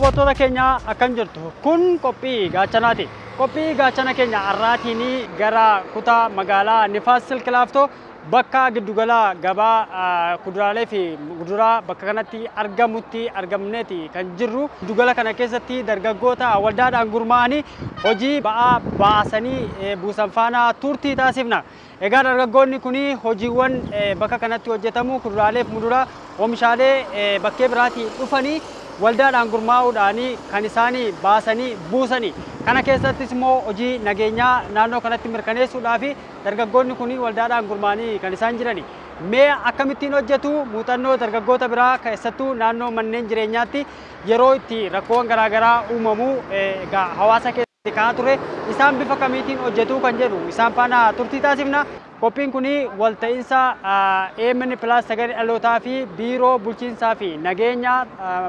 Daawwattoota keenya, akkam jirtu? Kun qophii gaachanaati. Qophii gaachana keenya har'aatiin gara kutaa magaalaa Nifaas Silk Laaftoo bakka giddugala gabaa kuduraalee fi muduraa bakka kanatti argamutti argamneeti kan jirru. Giddugala kana keessatti dargaggoota waldaadhaan gurmaa'anii hojii ba'aa baasanii buusan faana turtii taasifna. Egaa dargaggoonni kun hojiiwwan bakka kanatti hojjetamu kuduraalee fi muduraa oomishaalee bakkee biraatii dhufanii waldaadhaan gurmaa'uudhaan kan isaan baasanii buusanii. Kana keessattis immoo hojii nageenyaa naannoo kanatti mirkaneessuudhaaf dargaggoonni kun waldaadhaan gurmaa'anii kan isaan jirani. Mee akkamittiin hojjetu, muuxannoo dargaggoota biraa keessattuu naannoo manneen jireenyaatti yeroo itti rakkoowwan garaagaraa uumamu egaa hawaasa keessatti ka'aa ture isaan bifa kamiitiin hojjetu kan jedhu isaan faana turtii taasifna. Qophiin kun walta'iinsa AMN Plus Sagalee Dhalootaa fi Biiroo Bulchiinsaa fi Nageenya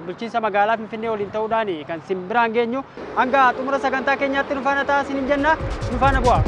Bulchiinsa Magaalaa Finfinnee waliin ta'uudhaan kan isin biraan geenyu. Hanga xumura sagantaa keenyaatti nu faana ta'aa isiniin jenna. Nu faana bu'aa.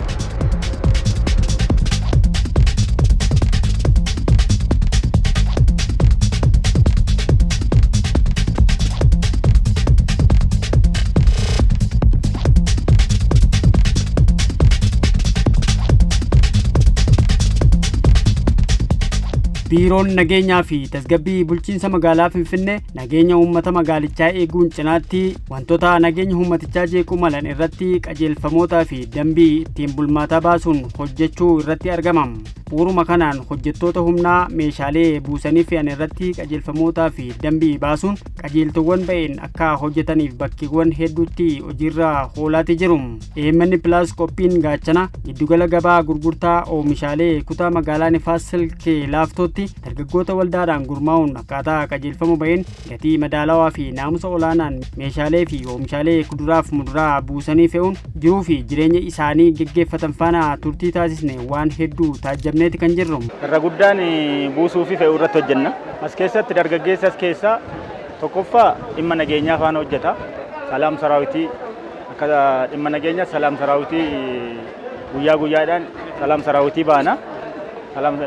Biiroon nageenyaa fi tasgabbii bulchiinsa magaalaa Finfinnee nageenya uummata magaalichaa eeguun cinaatti wantoota nageenya uummatichaa jeequu malan irratti qajeelfamootaa fi dambii ittiin bulmaataa baasuun hojjechuu irratti argama. Bu'uuruma kanaan hojjettoota humnaa meeshaalee buusanii fe'an irratti qajeelfamootaa fi dambii baasuun qajeeltowwan ba'een akka hojjetaniif bakkeewwan hedduutti hojiirra oolaati jiru. AMN Plus qophiin gaachana giddugala gabaa gurgurtaa oomishaalee kutaa magaalaa Nifaas Silk Laaftootti dargaggoota waldaadhaan gurmaa'uun akkaataa qajeelfama ba'een gatii madaalawaa fi naamusa olaanaan meeshaalee fi oomishaalee kuduraaf muduraa buusanii fe'uun jiruu fi jireenya isaanii geggeeffatan faana turtii taasisne waan hedduu taajjabneeti kan jirru. Irra guddaan buusuu fi fe'uu irratti hojjenna. As keessatti dargaggeessi as keessaa tokkoffaa dhimma nageenyaa faana hojjeta. Salaam saraawitii akka dhimma nageenyaa salaam saraawitii guyyaa guyyaadhaan salaam saraawitii baana.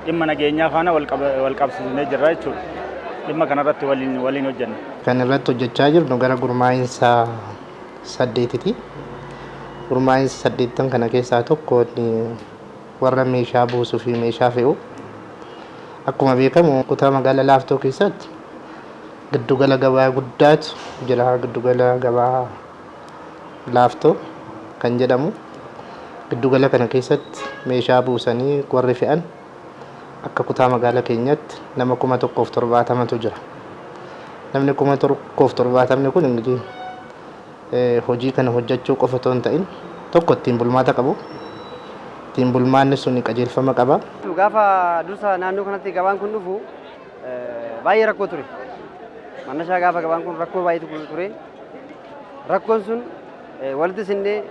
Dhimma nageenyaa faana wal qabsiisnee jirra jechuudha. Dhimma kanarratti waliin waliin hojjenna. Kan irratti hojjechaa jirru gara gurmaa'insa saddeetiti. Gurmaa'insa saddeettan kana keessaa tokko warra meeshaa buusuu fi meeshaa fe'u. Akkuma beekamu kutaa magaalaa Laaftoo keessatti giddugala gabaa guddaatu jira. Giddugala gabaa Laaftoo kan jedhamu. Giddugala kana keessatti meeshaa buusanii warri fe'an akka kutaa magaalaa keenyaatti nama 1,070tu jira. Namni 1,070ni kun ingidihi hojii kana hojjechuu qofa otoo hin ta'in tokko ittiin bulmaata qabu. Ittiin bulmaanni sun qajeelfama qaba. Gaafa dursa naannoo kanatti gabaan kun dhufu baay'ee rakkoo ture. Mannashaa gaafa gabaan kun rakkoo baay'eetu ture. Rakkoon sun walitti sinnee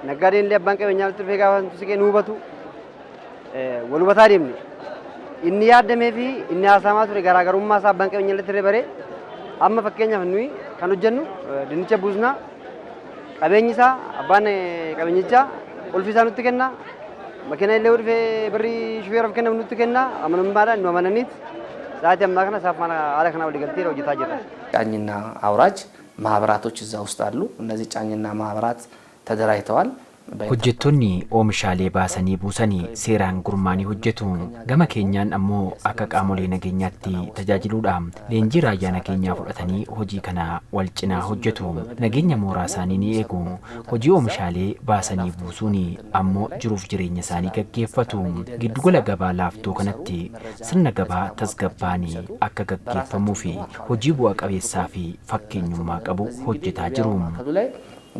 naggaadeen illee abbaan qabeenyaa walitti dhufee gaafa siqee nu hubatu wal hubataa deemne. Inni yaadamee fi inni haasamaa ture garaagarummaa isaa abbaan qabeenyaa illee ture baree amma fakkeenyaaf nuyi kan hojjennu dinnicha buusnaa, qabeenyi isaa abbaan qabeenyichaa qulfii isaa nutti kenna, makiina illee dhufee birrii shufeeraaf kennamu nutti kenna, amanamummaadhaan nu amananiit sa'aatii ammaa kana isaaf haala kana waliigaltee hojjetaa jirra. ጫኝና አውራጅ ማህበራቶች እዛ ውስጥ አሉ። እነዚህ ጫኝና ማህበራት ተደራጅተዋል። Hojjettoonni oomishaalee baasanii buusanii seeraan gurmaanii hojjetu. Gama keenyaan ammoo akka qaamolee nageenyaatti tajaajiluudha. Leenjii raayyaa nageenyaa fudhatanii hojii kana wal cinaa hojjetu. Nageenya mooraa isaanii ni eegu. Hojii oomishaalee baasanii buusuun ammoo jiruuf jireenya isaanii gaggeeffatu. Giddugala gabaa Laaftoo kanatti sirna gabaa tasgabbaanii akka gaggeeffamuu fi hojii bu'a qabeessaa fi fakkeenyummaa qabu hojjetaa jiru. ላይ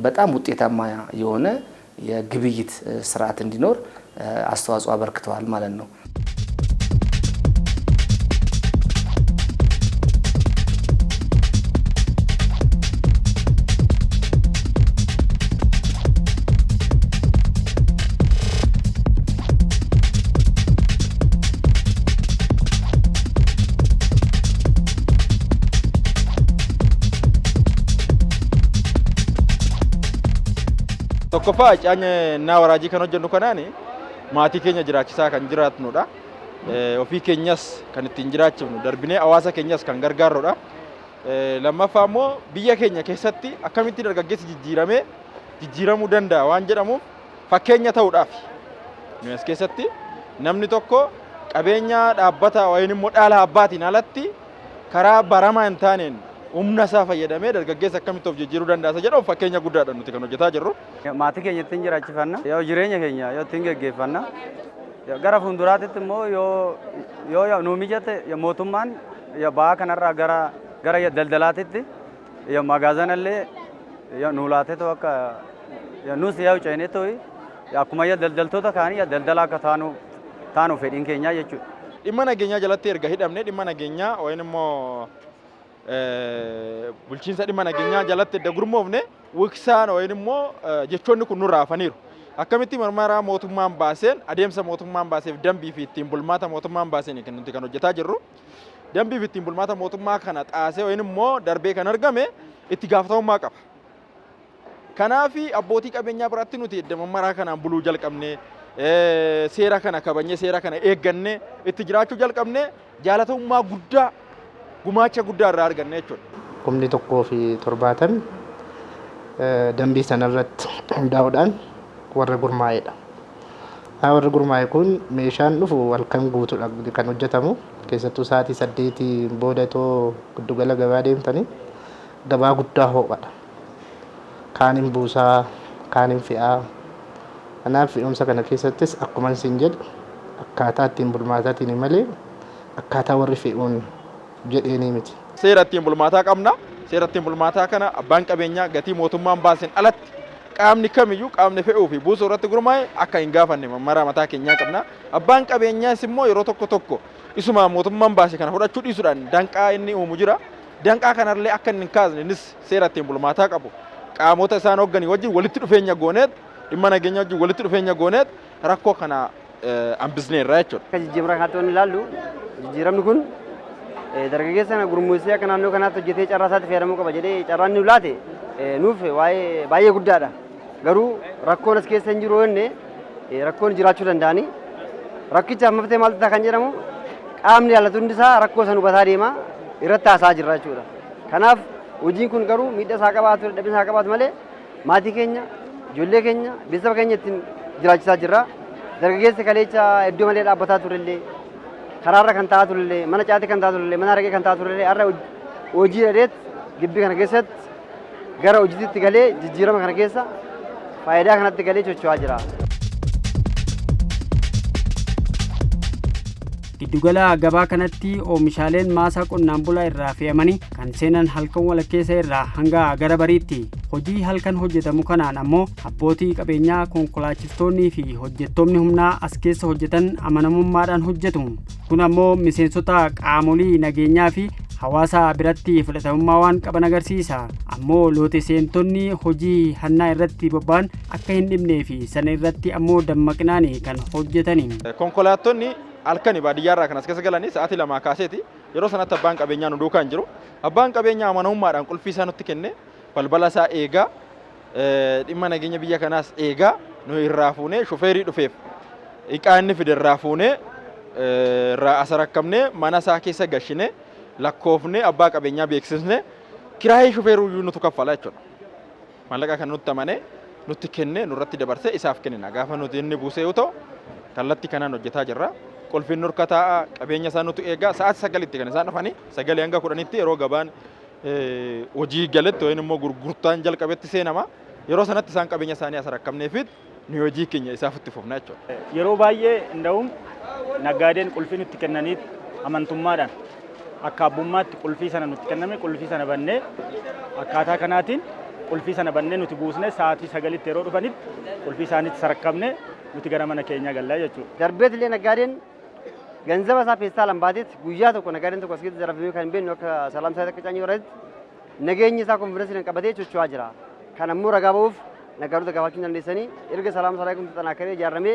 በጣም ውጤታማ የሆነ የግብይት ስርዓት እንዲኖር አስተዋጽኦ አበርክተዋል ማለት ነው። Tokkoffaa caanyinaa waraajii kan hojjennu kanaan maatii keenya jiraachisaa kan jiraatnudha. Ofii keenyas kan ittiin jiraachifnu darbinee hawaasa keenyas kan gargaarrudha. Lammaffaa immoo biyya keenya keessatti akkamitti dargaggeessi jijjiiramee jijjiiramuu danda'a waan jedhamuuf fakkeenya ta'uudhaaf. Nuyi as keessatti namni tokko qabeenya dhaabbata yookiin immoo dhaala abbaatiin alatti karaa baramaa hin taaneen humna isaa fayyadamee dargaggeessa akkamitti of jijjiiruu danda'a isa jedhamu fakkeenya guddaadha nuti kan hojjetaa jirru. Maatii keenya ittiin jiraachifanna, yoo jireenya keenya yoo ittiin geggeeffanna, gara fuulduraatitti immoo yoo nuu mijate mootummaan ba'aa kanarraa gara daldalaatitti magaazanallee nuu laateetoo akka nus yaa ceeneetoo akkuma daldaltoota kaanii daldala akka taanu fedhiin keenyaa jechuudha. Dhimma nageenyaa jalatti erga hidhamne, dhimma nageenyaa yookiin immoo bulchiinsa dhimma nageenyaa jalatti edda gurmoofne, wiksaan yookiin immoo jechoonni kun nurraa hafaniiru. Akkamitti marmaraa mootummaan baaseen, adeemsa mootummaan baaseef, dambii fi ittiin bulmaata mootummaan baaseen kan nuti kan hojjetaa jirru. Dambii fi ittiin bulmaata mootummaa kana xaasee yookiin immoo darbee kan argame itti gaafatamummaa qaba. Kanaaf abbootii qabeenyaa biratti nuti edda mammaraa kanaan buluu jalqabne, seera kana kabajnee, seera kana eeggannee itti jiraachuu jalqabne, jaalatamummaa guddaa, gumaacha guddaa irraa arganne jechuudha. 1070 dambii sanarratti hundaa'uudhaan warra gurmaa'edha. Warri gurmaa'e kun meeshaan dhufu halkan guutuudha kan hojjetamu. Keessattuu sa'aatii 8 booda itoo giddugala gabaa deemtanii gabaa guddaa ho'adha. Kaan hin buusaa, kaan hin fe'aa. Kanaaf fe'umsa kana keessattis akkuma isin jedhu akkaataa ittiin bulmaataatiin malee akkaataa warri fe'uun jedheenii miti. Seera ittiin bulmaataa qabna. Seera ittiin bulmaataa kana abbaan qabeenyaa gatii mootummaan baaseen alatti qaamni kamiyyuu, qaamni fe'uu fi buusuu irratti gurmaa'e akka hin gaafanne mammaraa mataa keenyaa qabna. Abbaan qabeenyaas immoo yeroo tokko tokko isuma mootummaan baase kana fudhachuu dhiisuudhaan danqaa inni uumu jira. Danqaa kanallee akka inni hin kaasne innis seera ittiin bulmaataa qabu. Qaamota isaan hoogganii wajjin walitti dhufeenya gooneet, dhimma nageenya wajjin walitti dhufeenya gooneet rakkoo kana hambisneerra jechuudha. Akka jijjiirama kanaatti wanni ilaallu, jijjiiramni kun dargaggeessa kana gurmeessee akka naannoo kanaatti hojjetee carraa isaatti fayyadamuu qaba jedhee carraan nu laate nuuf waa'ee baay'ee guddaadha. Garuu rakkoon as keessa hin jiru jenne, rakkoon jiraachuu danda'ani. Rakkicha maftee maaltu ta'a kan jedhamu qaamni ilaallatu hundi isaa rakkoo san hubataa deema, irratti haasaa jirra jechuudha. Kanaaf hojiin kun garuu miidhaa isaa qabaatu, dadhabina isaa qabaatu malee maatii keenya, ijoollee keenya, beeksisa keenya ittiin jiraachisaa jirra. Dargaggeessi kaleecha iddoo malee dhaabbataa turellee, karaarra kan taa'aa turellee, mana caatii kan taa'aa turellee, mana araqee kan taa'aa turellee har'a hojii dhadheet gibbii kana keessatti gara hojiitti galee jijjiirama kana keessa faayidaa kanatti galee socho'aa jira. Giddugala gabaa kanatti oomishaaleen maasaa qonnaan bulaa irraa fe'amanii kan seenan halkan walakkeessa irraa hanga gara bariitti. Hojii halkan hojjetamu kanaan ammoo abbootii qabeenyaa, konkolaachistoonnii fi hojjettoonni humnaa as keessa hojjetan amanamummaadhaan hojjetu. Kun ammoo miseensota qaamolee nageenyaa fi hawaasa biratti fudhatamummaa waan qaban agarsiisa. Ammoo loote seentonni hojii hannaa irratti bobba'an akka hin dhibnee fi sana irratti ammoo dammaqinaan kan hojjetani. Konkolaattonni halkani baadiyyaarraa kan as keessa galanii sa'aatii 2 kaaseeti. Yeroo sanatti abbaan qabeenyaa nu duukaa hin jiru. Abbaan qabeenyaa amanamummaadhaan qulfii isaa nutti kenne, balbala isaa eegaa, dhimma nageenya biyya kanaas eegaa, nu irraa fuunee shufeerii dhufeef iqaa inni fide irraa fuunee, irraa asa rakkamnee, mana isaa keessa gashinee, lakkoofnee, abbaa qabeenyaa beeksisnee, kiraayii shufeeruu iyyuu nutu kaffala jechuudha. Maallaqa kana nutti amanee nutti kennee nurratti dabarsee isaaf kennina. Gaafa nuti inni buusee yoo ta'u kallattii kanaan hojjetaa jirra. Qulfiin nurka taa'a, qabeenya isaa nutu eegaa. Sa'aatii 9tti kan isaan dhufanii, 9 hanga 10tti yeroo gabaan hojii galetti yookiin immoo gurgurtaan jalqabetti seenama. Yeroo sanatti isaan qabeenya isaanii as rakkabneefit nu hojii keenya isaaf itti fufna jechuudha. Yeroo baay'ee nda'uun naggaadeen qulfii nutti kennaniit amantummaadhaan akka abbummaatti qulfii sana nutti kenname, qulfii sana bannee akkaataa kanaatiin qulfii sana bannee nuti buusnee sa'aatii 9tti yeroo dhufanitti qulfii isaaniitti sarakkabne nuti gara mana keenyaa gallaa jechuudha. Darbeet illee naggaadeen ganzaba isaa peestaalaan baateet guyyaa tokko naggaadeen tokko as keessa zarafamee kan hin beeknu akka salaam isaa akka caanyii warratti nageenyi isaa konfidensiidhaan qabatee socho'aa jira. Kan ammoo ragaa ba'uuf naggaadota gaafachuu hin dandeessanii. Erga salaam isaa kun xanaakaree ijaaramee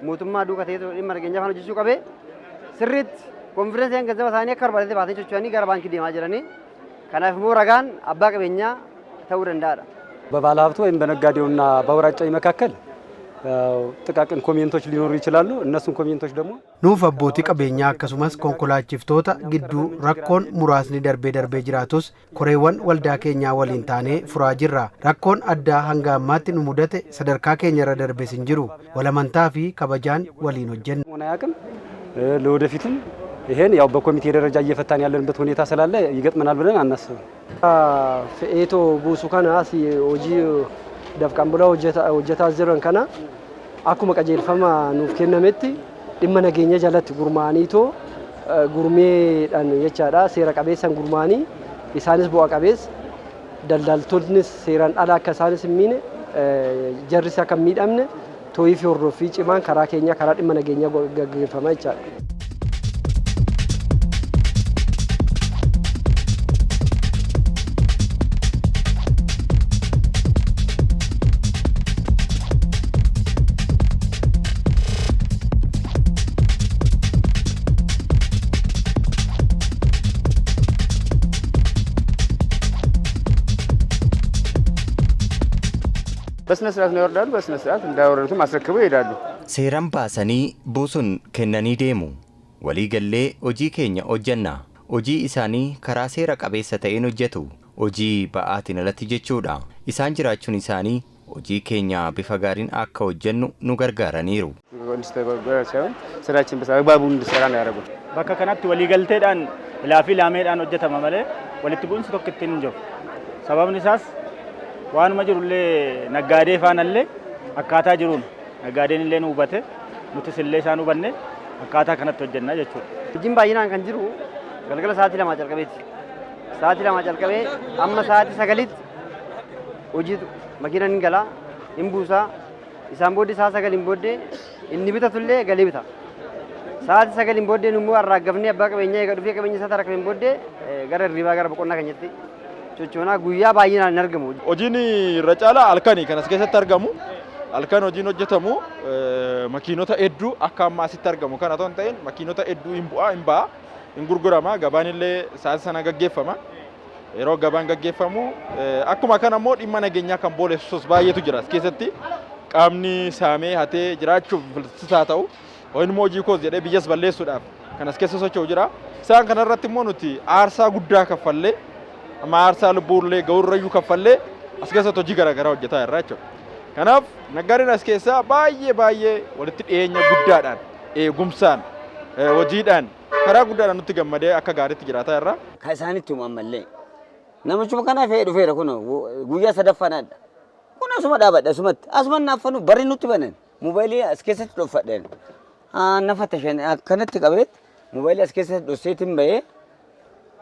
mootummaa duuka ta'ee dhimma nageenyaa faana hojjechuu qabee sirriitti konfidensiin ganzaba isaanii akka barbaadetti baatanii socho'anii gara baankii deemaa jiranii. Kanaaf immoo ragaan abbaa qabeenyaa ta'uu danda'aadha. በባለ ሀብቱ ወይም በነጋዴውና በአውራጫዊ መካከል ጥቃቅን ኮሜንቶች ሊኖሩ ይችላሉ። እነሱን ኮሜንቶች ደግሞ Nuuf abbootii qabeenyaa akkasumas konkolaachiftoota gidduu rakkoon muraasni darbee darbee jiraatus koreewwan waldaa keenyaa waliin taanee furaa jirra. Rakkoon addaa hanga ammaatti nu mudate sadarkaa keenya irra darbes hin jiru. Walamantaa fi kabajaan waliin hojjenna. ሆነ አያውቅም። ለወደፊትም ይሄን ያው በኮሚቴ ደረጃ እየፈታን ያለንበት ሁኔታ ስላለ ይገጥመናል ብለን አናስብም። Fe'eetoo buusu kana asii hojii dafqaan bulaa hojjetaa jiran kana akkuma qajeelfama nuuf kennametti dhimma nageenya jalatti gurmaa'aniitoo gurmeedhaan jechaadha, seera qabeessaan gurmaa'anii, isaanis bu'a qabeessa, daldaltoonnis seeraan ala akka isaanis hin miine, jarris akka hin miidhamne, too'ii fi hordoffii cimaan karaa keenya karaa dhimma nageenyaa gaggeeffama jechaadha. በስነ ስርዓት ነው ያወርዳሉ። በስነ ስርዓት እንዳወረዱትም አስረክበው ይሄዳሉ። Seeraan baasanii buusuun kennanii deemu. Walii gallee hojii keenya hojjenna. Hojii isaanii karaa seera qabeessa ta'een hojjetu. Hojii ba'aatiin alatti jechuudha. Isaan jiraachuun isaanii hojii keenya bifa gaariin akka hojjennu nu gargaaraniiru. እንዲስተጓጎል ሳይሆን ስራችን በአግባቡ እንድሰራ ነው ያደረጉት። Bakka kanatti waliigalteedhaan ilaa fi laameedhaan hojjetama malee walitti bu'insi tokko ittiin hin jiru. Sababni isaas waanuma jirullee naggaadee faanallee akkaataa jiruun naggaadeen illee nu hubate, nutis illee isaan hubanne, akkaataa kanatti hojjenna jechuudha. Hojiin baay'inaan kan jiru galgala sa'aatii 2 calqabeeti. Sa'aatii 2 calqabee amma sa'aatii 9tti hojiitu makiinaan hin galaa, hin buusaa. Isaan booddee sa'a 9n booddee inni bitatullee galee bita. Sa'aatii 9n booddee immoo arraaggafnee abbaa qabeenyaa eega dhufee qabeenya isaa tarakabeen booddee gara hirribaa, gara boqonnaa keenyatti sochoonaa. Guyyaa baay'inaan hin argamu. Hojiin irra caalaa halkanii kan as keessatti argamu. Halkan hojiin hojjetamu makiinota hedduu akka ammaa asitti argamu kana otoo hin ta'in makiinota hedduu hin bu'aa, hin ba'a, hin gurgurama, gabaan illee sa'aatii sana gaggeeffama. Yeroo gabaan gaggeeffamu akkuma kana immoo dhimma nageenyaa kan boolessus baay'eetu jira as keessatti. Qaamni saamee hatee jiraachuuf filsisaa ta'u yookiin immoo hojii koos jedhee biyyas balleessuudhaaf kan as keessa socho'u jira. Isaan kanarratti immoo nuti aarsaa guddaa kaffallee, amma aarsaa lubbuullee ga'urrayyuu kaffallee as keessatti hojii garaagaraa hojjetaa jirra jechuudha. Kanaaf naggaadeen as keessaa baay'ee baay'ee walitti dhiyeenya guddaadhaan, eegumsaan, hojiidhaan, karaa guddaadhaan nutti gammadee akka gaariitti jiraataa jirra. Kan isaanitti himu ammallee. Namichuma kana fe'ee dhufeera kun guyyaa sadaffaadha. Kun asuma dhaabadha asumatti. Asuma naaffanu barri nutti banan. Moobaayilii as keessatti dhofadheen. Nafa tashan akkanatti qabeet moobaayilii as keessatti dhosseetiin bahee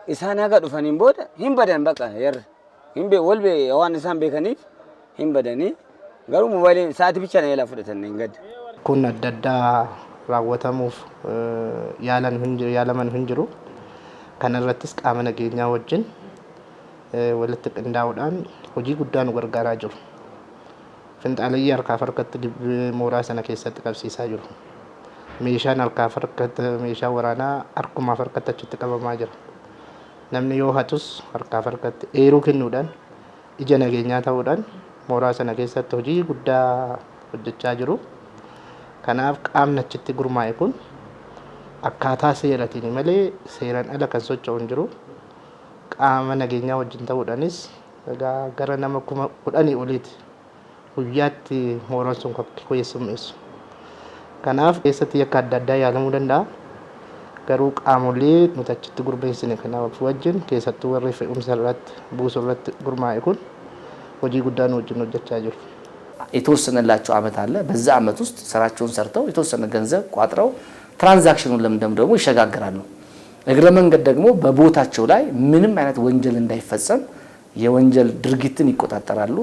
isaan haga dhufaniin booda hin badan baqa yarra. Hin bee wal bee waan isaan beekaniif hin badanii, garuu moobaayilii sa'aatii bicha na jalaa fudhatan hin gadda. Kun adda addaa raawwatamuuf yaalan hin jiru, yaalaman hin jiru. Kana irrattis qaama nageenyaa wajjin walitti qindaa'uudhaan hojii guddaa nu gargaaraa jiru. Finxaaleyyii harkaaf harkatti mooraa sana keessatti qabsiisaa jiru. Meeshaan harkaaf harkatti, meeshaan waraanaa harkumaaf harkatti achitti qabamaa jira. Namni yoo hatus harkaaf harkatti eeruu kennuudhaan, ija nageenyaa ta'uudhaan mooraa sana keessatti hojii guddaa hojjechaa jiru. Kanaaf qaamni achitti gurmaa'e kun akkaataa seeratiin malee seeraan ala kan socho'u hin jiru. Qaama nageenyaa wajjin ta'uudhaanis egaa gara nama 10,000 oliiti guyyaatti mooraan sun kan keessummeessu. Kanaaf keessatti yakka adda addaa yaalamuu danda'a. Garuu qaamolee nuti achitti gurmeessine kanaaf wajjin, keessattuu warri fe'umsa irratti buusuu irratti gurmaa'e kun hojii guddaa nu wajjin hojjechaa jiru. የተወሰነላቸው አመት አለ። በዛ አመት ውስጥ ስራቸውን ሰርተው የተወሰነ ገንዘብ ቋጥረው transaction ኑን ለምደም ደግሞ ይሸጋገራሉ። እግረ መንገድ ደግሞ በቦታቸው ላይ ምንም አይነት ወንጀል እንዳይፈጸም የወንጀል ድርጊትን ይቆጣጠራሉ።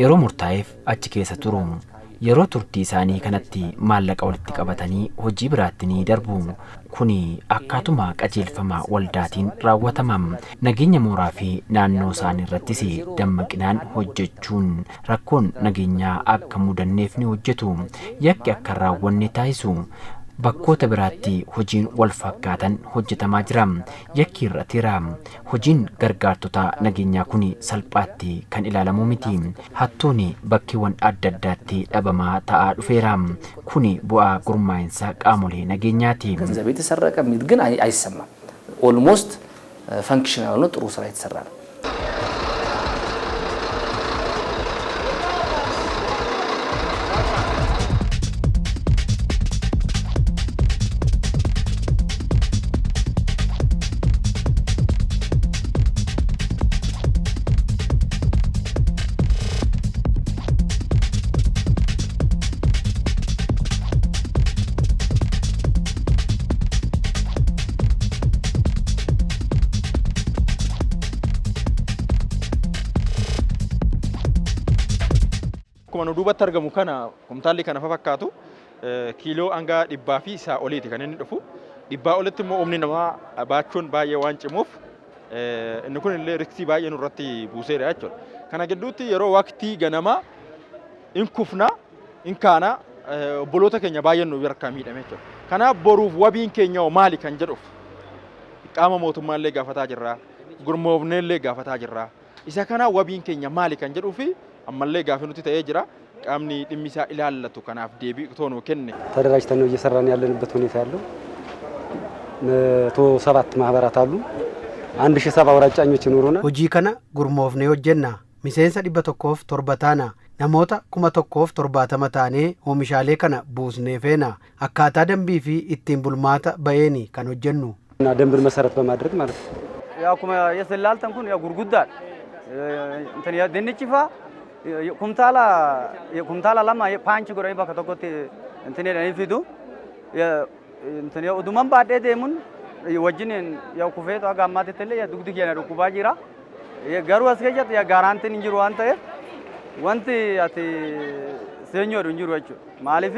Yeroo murtaa'eef achi keessa turu. Yeroo turtii isaanii kanatti maallaqa walitti qabatanii hojii biraatti ni darbu. Kuni akkaatuma qajeelfama waldaatiin raawwatama. Nageenya mooraa fi naannoo isaanii irrattis dammaqinaan hojjechuun rakkoon nageenyaa akka mudanneef ni hojjetu. Yakki akka hin raawwanne taasisu. Bakkoota biraatti hojiin wal fakkaatan hojjetamaa jira. Yakki hir'ateera. Hojiin gargaartota nageenyaa kun salphaatti kan ilaalamu miti. Hattuun bakkeewwan adda addaatti dhabamaa ta'aa dhufeera. Kuni bu'aa gurmaa'insa qaamolee nageenyaati. ገንዘብ የተሰረቀ የሚል ግን አይሰማም። ኦልሞስት ፈንክሽናል ሆኖ ጥሩ ስራ የተሰራ ነው። Akkuma nu duubatti argamu kana kumtaalli kana fakkaatu kiiloo hanga 100 fi isaa oliiti kan inni dhufu. 100 olitti immoo humni namaa baachuun baay'ee waan cimuuf inni kun illee riskii baay'ee nurratti buuseera jechuudha. Kana gidduutti yeroo waqtii ganamaa in kufna in kaana obboloota keenya baay'een nu harkaa miidhame jechuudha. Kanaaf boruuf wabiin keenya hoo maali kan jedhuuf qaama mootummaallee gaafataa jirra, gurmoofneellee gaafataa jirra. Isa kanaaf wabiin keenya maali kan jedhuu fi ammallee gaafii nuti ta'ee jira. Qaamni dhimmi isaa ilaallatu kanaaf deebii otoo nuu kenne. ተደራጅተን ነው እየሰራን ያለንበት ሁኔታ ያለው። 107 ማህበራት አሉ። 1070 ወራጅ ጫኞች ይኖሩናል። Hojii kana gurmoofnee hojjenna. Miseensa 107 taana. Namoota 1070 taanee oomishaalee kana buusnee feena. Akkaataa dambii fi ittiin bulmaata ba'eeni kan hojjennu. እና ደንብን መሰረት በማድረግ ማለት ነው። Yaa akkuma ilaaltan kun yaa gurguddaadha. Dinnichi faa kumtaala 2 paanchi godhanii bakka tokkotti intin jedhanii fidu. Uduman baadhee deemuun wajjin yaa kufeetu haga ammaatitti illee dugdi keenya dhukkubaa jira. Garuu as keessatti yaa gaaraantiin hin jiru waan ta'eef wanti ati seenyoodhu hin jiru jechuudha. Maaliif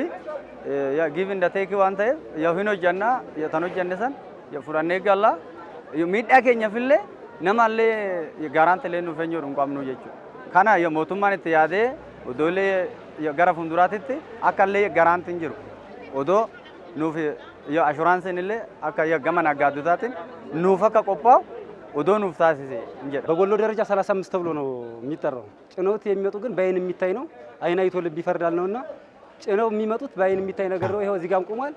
give and take waan ta'eef yaa hin hojjannaa yaa tan hojjanne san yaa fudhannee galla miidhaa keenyaaf illee namallee gaaraantii nuuf eenyuudha hin qabnu jechuudha. Kana mootummaan itti yaadee odoolee gara fuulduraatitti akka illee gaaraantiin jiru odoo nuuf ashuraansiin illee akka gama naggaadotaatiin nuuf akka qophaa'u odoo nuuf taasise hin jedha. በጎሎ ደረጃ 35 ተብሎ ነው የሚጠራው። ጭነውት የሚመጡ ግን በአይን የሚታይ ነው። አይን አይቶ ልብ ይፈርዳል ነውና ጭነው የሚመጡት በአይን የሚታይ ነገር ነው። ይኸው እዚህ ጋርም ቆሟል።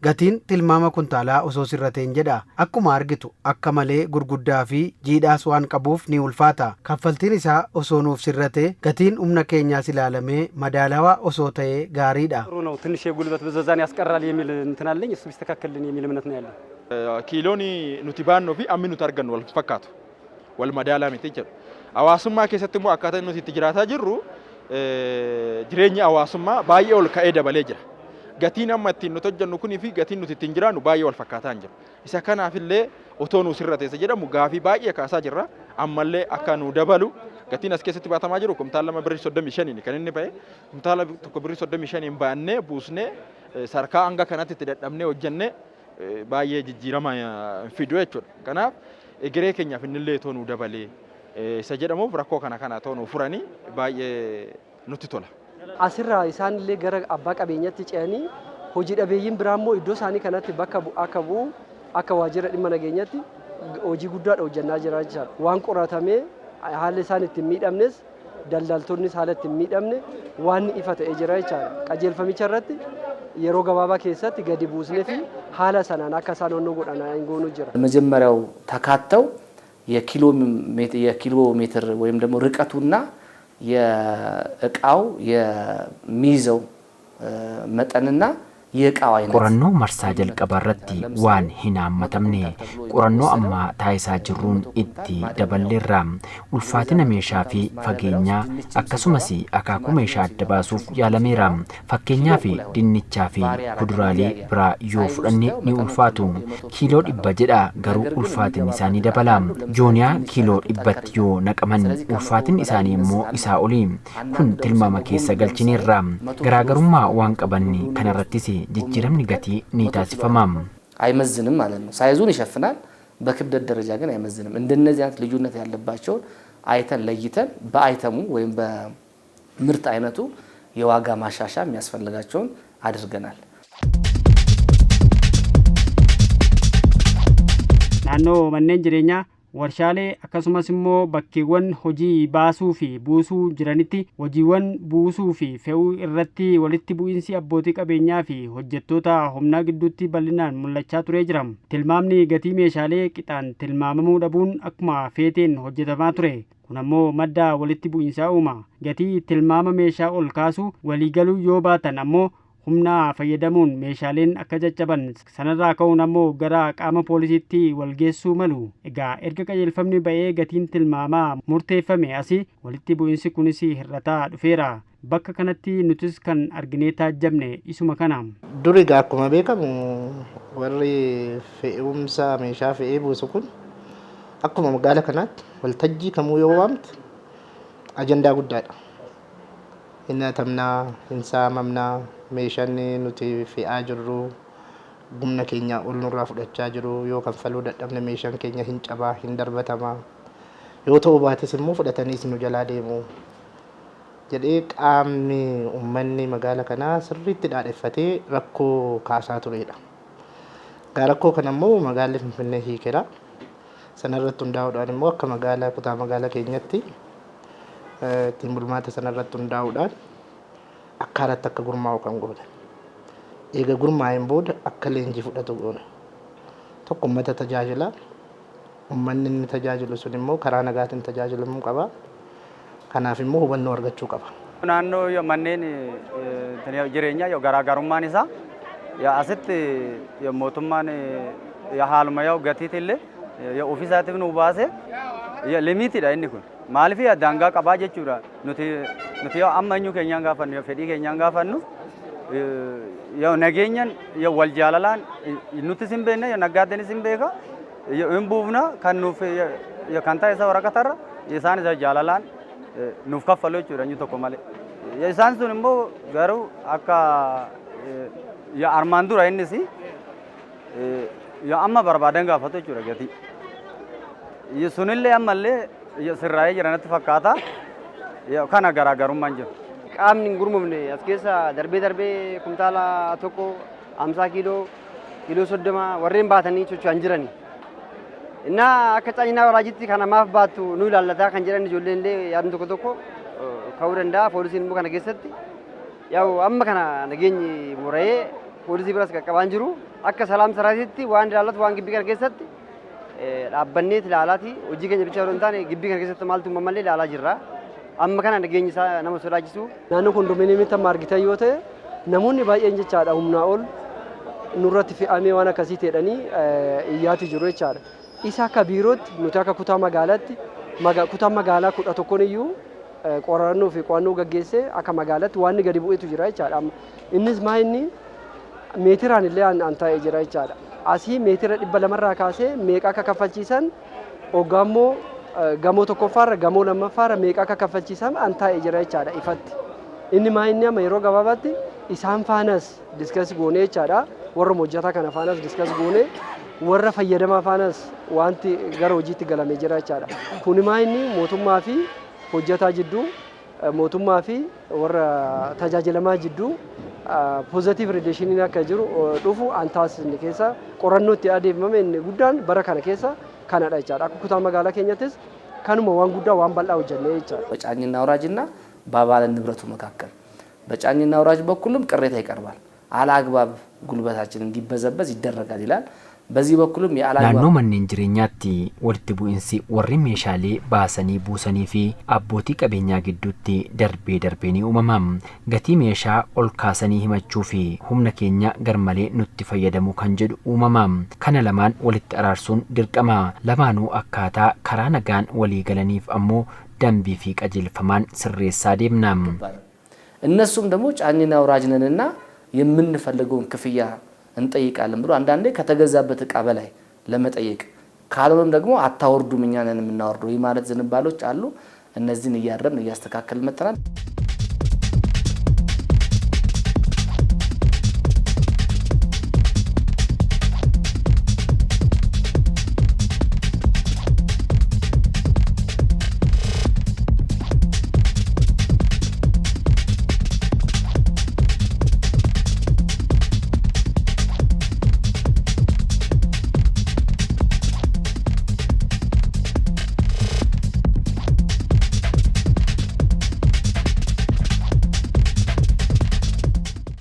Gatiin tilmaama kuntaalaa osoo sirrateen jedha. Akkuma argitu akka malee gurguddaa fi jiidhaas waan qabuuf ni ulfaata. Kaffaltiin isaa osoo nuuf sirratee gatiin humna keenyaas ilaalamee madaalawaa osoo ta'ee gaariidha. ጥሩ ነው። ትንሽ የጉልበት ብዝበዛን ያስቀራል የሚል እንትን አለኝ። እሱ ቢስተካከልልን የሚል እምነት ነው ያለኝ። Kiiloon nuti baannuu fi ammi nuti argannu wal fakkaatu. Wal madaalaa miti jechuudha. Hawaasummaa keessatti immoo akkaataa nuti itti jiraataa jirru jireenyi hawaasummaa baay'ee ol ka'ee dabalee jira. Gatiin amma ittiin nuti hojjennu kunii fi gatiin nuti ittiin jiraannu baay'ee wal fakkaataa hin jiru. Isa kanaafillee otoo nu sirrateessa jedhamu gaafii baay'ee kaasaa jirra. Ammallee akka nu dabalu gatiin as keessatti baatamaa jiru kumtaala 2 birrii 35 kan inni ba'e. Kumtaala 1 birrii 35 baannee buusnee sarkaa hanga kanatti itti dadhabnee hojjennee baay'ee jijjiirama hin fidu jechuudha. Kanaaf egeree keenyaaf innillee otoo nu dabalee isa jedhamuuf rakkoo kana kana otoo nu furanii baay'ee nutti tola. Asirraa isaan illee gara abbaa qabeenyaatti ce'anii hojii dhabeeyyiin biraa immoo iddoo isaanii kanatti bakka akka bu'u akka waajjira dhimma nageenyaatti hojii guddaadha hojjannaa jira jechaadha. Waan qoratamee haalli isaan ittiin miidhamnes daldaltoonnis haala ittiin miidhamne waan ifa ta'ee jira jechaadha. Qajeelfamicha irratti yeroo gabaabaa keessatti gadi buusnee fi haala sanaan akka isaan onnoo godhan hin goonu jira. መጀመሪያው ተካተው የኪሎ ሜትር ወይም ደግሞ ርቀቱና የእቃው የሚይዘው መጠንና የእቃው አይነት Qorannoo marsaa jalqabaa irratti waan hin haammatamne qorannoo ammaa taasisaa jirruun itti daballeerra. Ulfaatina meeshaa fi fageenyaa akkasumas akaakuu meeshaa adda baasuuf yaalameera. Fakkeenyaaf dinnichaa fi kuduraalee biraa yoo fudhanne ni ulfaatu. Kiiloo 100 jedha garuu ulfaatinni isaanii dabala. Jooniyaa kiiloo 100tti yoo naqaman ulfaatinni isaanii immoo isaa oli. Kun tilmaama keessa galchineerra. Garaagarummaa waan qabanne kanarrattis jijjiiramni gatii ni taasifama. አይመዝንም ማለት ነው። ሳይዙን ይሸፍናል፣ በክብደት ደረጃ ግን አይመዝንም። እንደነዚህ አይነት ልዩነት ያለባቸውን አይተን ለይተን በአይተሙ ወይም በምርት አይነቱ የዋጋ ማሻሻያ የሚያስፈልጋቸውን አድርገናል። Naannoo manneen jireenyaa, warshaalee akkasumas immoo bakkeewwan hojii baasuu fi buusuu jiranitti hojiiwwan buusuu fi fe'uu irratti walitti bu'iinsi abbootii qabeenyaa fi hojjettoota humnaa gidduutti bal'inaan mul'achaa turee jira. Tilmaamni gatii meeshaalee qixaan tilmaamamuu dhabuun akkuma feeteen hojjetamaa ture. Kun ammoo madda walitti bu'iinsaa uuma. Gatii tilmaama meeshaa ol kaasu waliigaluu yoo baatan ammoo humna fayyadamuun meeshaaleen akka caccaban, sanarraa ka'uun ammoo gara qaama poolisiitti walgeessuu malu. Egaa erga qajeelfamni ba'ee gatiin tilmaamaa murteeffame asii walitti bu'iinsi kunis hir'ataa dhufeera. Bakka kanatti nutis kan arginee taajjabne isuma kana. Duri egaa akkuma beekamu warri fe'umsa meeshaa fe'ee buusu kun akkuma magaala kanaatti waltajjii kamuu yoo waamte ajandaa guddaadha. Hin hatamnaa, hin saamamnaa, meeshaan nuti fe'aa jirru humna keenya ol nurraa fudhachaa jiru, yoo kanfaluu dadhabne meeshaan keenya hin cabaa, hin darbatamaa. Yoo ta'uu baates immoo fudhataniis nu jalaa deemu jedhee qaamni uummanni magaala kanaa sirriitti dhaadheffatee rakkoo kaasaa turedha. Egaa rakkoo kana immoo magaalli Finfinnee hiikeera. Sanarratti hundaa'uudhaan immoo akka magaalaa kutaa magaalaa keenyatti ittiin bulmaata sanarratti hundaa'uudhaan akkaaratti akka gurmaa'u kan goone. Eega gurmaa'een booda akka leenjii fudhatu goone. Tokko uummata tajaajila. Uummanni inni tajaajilu sun immoo karaa nagaatiin tajaajilamuu qaba. Kanaaf immoo hubannoo argachuu qaba. Naannoo manneen jireenyaa garaagarummaan isaa asitti mootummaan haaluma gatiitillee ofiisaatiif nu baase limitiidha inni kun. Maaliif daangaa qabaa jechuudha. Nuti amma eenyu keenyaan gaafannu, fedhii keenyaan gaafannu, nageenyaan wal jaalalaan nutis hin beekne, naggaadeenis hin beeka, hin buufna kan nuuf kan ta'e isa waraqatarra isaan isa jaalalaan nuuf kaffalu jechuudha inni tokko malee. Isaan sun immoo garuu akka armaan dura innis amma barbaadan gaafatu jechuudha gatii. Sunillee ammallee sirraa'ee jira natti fakkaata. Kana garaagarummaan jiru. Qaamni hin gurmufne as keessa darbee darbee kumtaala tokko 50 kiiloo, kiiloo 30 warreen baatanii socho'an jirani. Innaa akka caanyinaa waraajitti kana maaf baattu nu ilaallataa kan jedhan ijoolleen illee yaadni tokko tokko ka'uu danda'a. Poolisiin immoo kana keessatti yaa'u amma kana nageenyi boora'ee poolisii biras qaqqabaan jiru. Akka salaam saraatiitti waan ilaallatu waan gibbii kana keessatti dhaabbannee ilaalaati hojii keenya bicha yeroo hin taane gibbii kana keessatti maaltu uumamallee ilaalaa jirra. Amma kana nageenyi isaa nama sodaachisu. Naannoo kondominiyeemitti amma argitan yoo ta'e namoonni baay'een jechaadha humnaa ol nurratti fe'amee waan akkasii ta'edhanii iyyaati jiru jechaadha. Isa akka biirootti nuti akka kutaa magaalaatti kutaa magaalaa 11 iyyuu qorannoo fi qo'annoo gaggeessee akka magaalaatti waan gadi bu'eetu jira jechaadha. Innis maa inni meetiraan illee an taa'ee jira jechaadha. Asii meetira 200rraa kaasee meeqa akka kaffalchiisan hoggaa immoo gamoo tokkoffaarra gamoo lammaffaarra meeqa akka kaffalchiisan an taa'ee jira jechaadha ifatti. Inni maa inni amma yeroo gabaabaatti isaan faanas discuss goonee jechaadha. Warra hojjetaa kana faanas discuss goonee warra fayyadamaa faanas wanti gara hojiitti galamee jira jechaadha. Kuni maa inni mootummaa fi hojjetaa jidduu, mootummaa fi warra tajaajilamaa jidduu positive relationiin akka jiru dhufu an taasisne keessa qorannoo itti adeemame inni guddaan bara kana keessa kanadha jechaadha. Akka kutaa magaalaa keenyattis kanuma waan guddaa waan bal'aa hojjennee jechaadha. በጫኝና አውራጅና በባለ ንብረቱ መካከል በጫኝና አውራጅ በኩልም ቅሬታ ይቀርባል። አላግባብ ጉልበታችን እንዲበዘበዝ ይደረጋል ይላል። በዚህ በኩልም የአላግባብ Naannoo manneen jireenyaatti walitti bu'iinsi warri meeshaalee baasanii buusanii fi abbootii qabeenyaa gidduutti darbee darbee ni uumama. Gatii meeshaa ol kaasanii himachuu fi humna keenya garmalee nutti fayyadamuu kan jedhu uumama. Kana lamaan walitti araarsuun dirqama. Lamaanuu akkaataa karaa nagaan walii galaniif ammoo dambii fi qajeelfamaan sirreessaa deemna. እነሱም ደግሞ ጫኝና አውራጅ ነንና የምንፈልገውን ክፍያ እንጠይቃለን ብሎ አንዳንዴ ከተገዛበት እቃ በላይ ለመጠየቅ ካልሆነም ደግሞ አታወርዱም እኛ ነን የምናወርደው ይህ ማለት ዝንባሎች አሉ። እነዚህን እያረምን እያስተካከልን መጥተናል።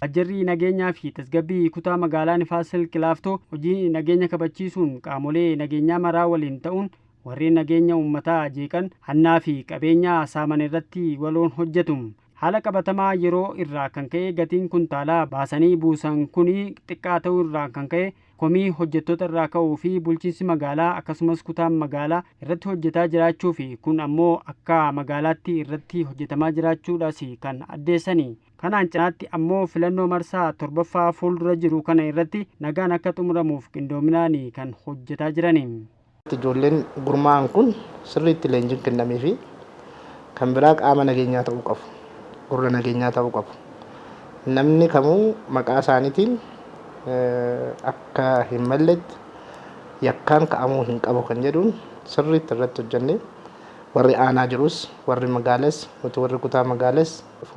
Waajjirri nageenyaa fi tasgabbii kutaa magaalaa Nifaas Silk Laaftoo hojii nageenya kabachiisuun qaamolee nageenyaa maraa waliin ta'uun warreen nageenya uummataa jeeqan hannaa fi qabeenya saaman irratti waloon hojjetu. Haala qabatamaa yeroo irraa kan ka'e gatiin kuntaalaa baasanii buusan kun xiqqaa ta'uu irraa kan ka'e komii hojjettoota irraa ka'uu fi bulchiinsi magaalaa akkasumas kutaan magaalaa irratti hojjetaa jiraachuu fi kun ammoo akka magaalaatti irratti hojjetamaa jiraachuudhaas kan addeessani. Kanaan cinaatti ammoo filannoo marsaa 7ffaa fuuldura jiru kana irratti nagaan akka xumuramuuf qindoominaan kan hojjetaa jirani. Ijoolleen gurmaa'an kun sirriitti leenjiin kennamee fi kan biraa qaama nageenyaa ta'uu qabu. Gurra nageenyaa ta'uu qabu. Namni kamuu maqaa isaaniitiin akka hin malletti yakkaan ka'amuu hin qabu kan jedhuun sirriitti irratti hojjennee warri aanaa jirus warri magaales nuti warri kutaa magaales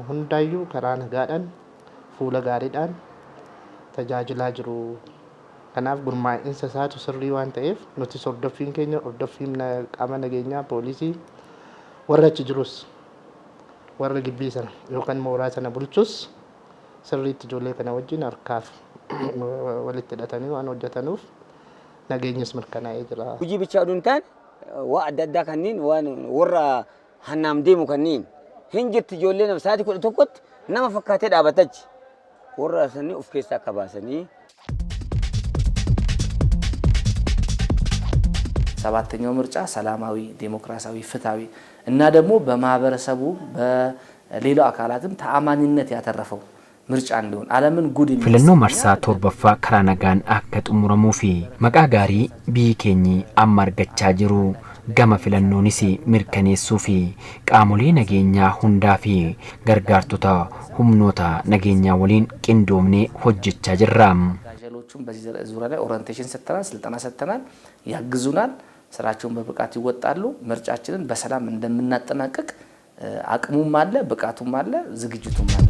hundaayyuu karaa nagaadhaan fuula gaariidhaan tajaajilaa jiru. Kanaaf gurmaa'insa isaatu sirrii waan ta'eef nutis hordoffiin keenya hordoffiin qaama nageenyaa poolisii warra achi jirus warra gibbii sana yookaan mooraa sana bulchus sirriitti ijoollee kana wajjin harkaaf walitti hidhatanii waan hojjetanuuf nageenyis mirkanaa'ee jira. Hojii bichaa oduu hin taane waa adda addaa kanneen waan warra hannaam deemu kanneen hin jirti ijoollee nama sa'aatii 11tti nama fakkaatee dhaabatachi warra sanii of keessaa akka baasanii. ሰባተኛው ምርጫ ሰላማዊ፣ ዴሞክራሲያዊ፣ ፍትሃዊ እና ደግሞ በማህበረሰቡ በሌላው አካላትም ተአማኒነት ያተረፈው ምርጫ እንዲሆን ዓለምን ጉድ Filannoo marsaa 7ffaa karaa nagaan akka xumuramuu fi maqaa gaarii biyyi keenyi amma argachaa jiru gama filannoonis mirkaneessuu fi qaamolee nageenyaa hundaa fi gargaartota humnoota nageenyaa waliin qindoomnee hojjechaa jirra. ኃይሎቹም በዚህ ዙሪያ ላይ ኦሪንቴሽን ሰጥተናል፣ ስልጠና ሰጥተናል፣ ያግዙናል፣ ስራቸውን በብቃት ይወጣሉ። ምርጫችንን በሰላም እንደምናጠናቅቅ አቅሙም አለ፣ ብቃቱም አለ፣ ዝግጅቱም አለ።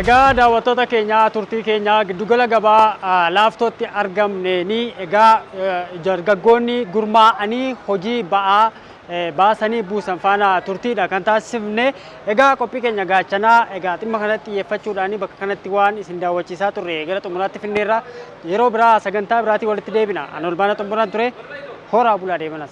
Egaa daawwattoota keenya turtii keenya giddugala gabaa Laaftootti argamne ni egaa dargaggoonni gurmaa'anii hojii ba'aa baasanii buusan faana turtiidha kan taasifne. Egaa qophii keenya gaachanaa egaa dhimma kanatti xiyyeeffachuudhaan bakka kanatti waan isin daawwachiisaa turre gara xumuraatti finneerra. Yeroo biraa sagantaa biraatii walitti deebina. Ani Olbaana xumuraan ture. Horaa bulaa deemana.